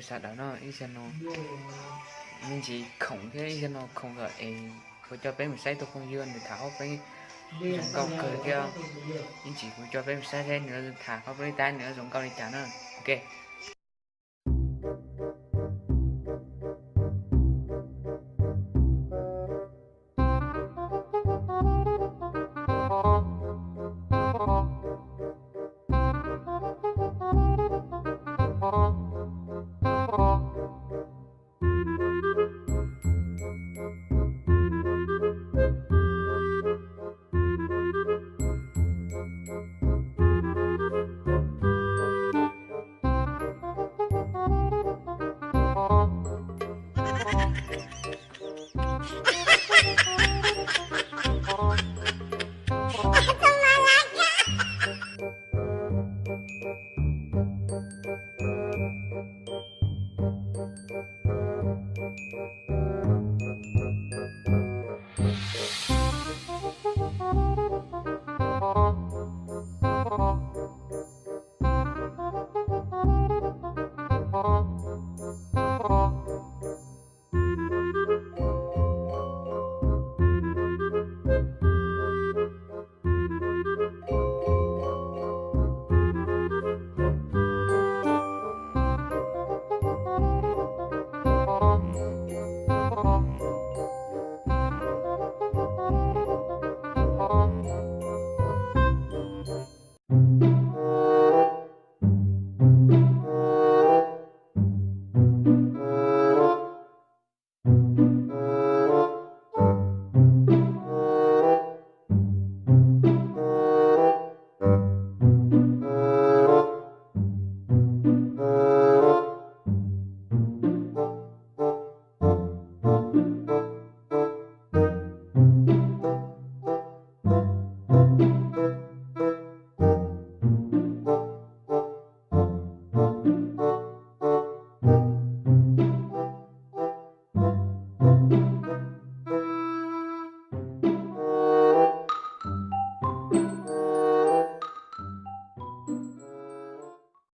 Sawv daws no ib zaug no me ntsis khoom thiab ib zaug no khoom kom es kuv coj peb mus saib tus phooj ywg nws tham hauv peb zoo nkauj kawg thiab. Ib ntsis kuv coj peb mus saib thiab nws tham hauv peb li tab nws zoo nkauj li cas na. Ok.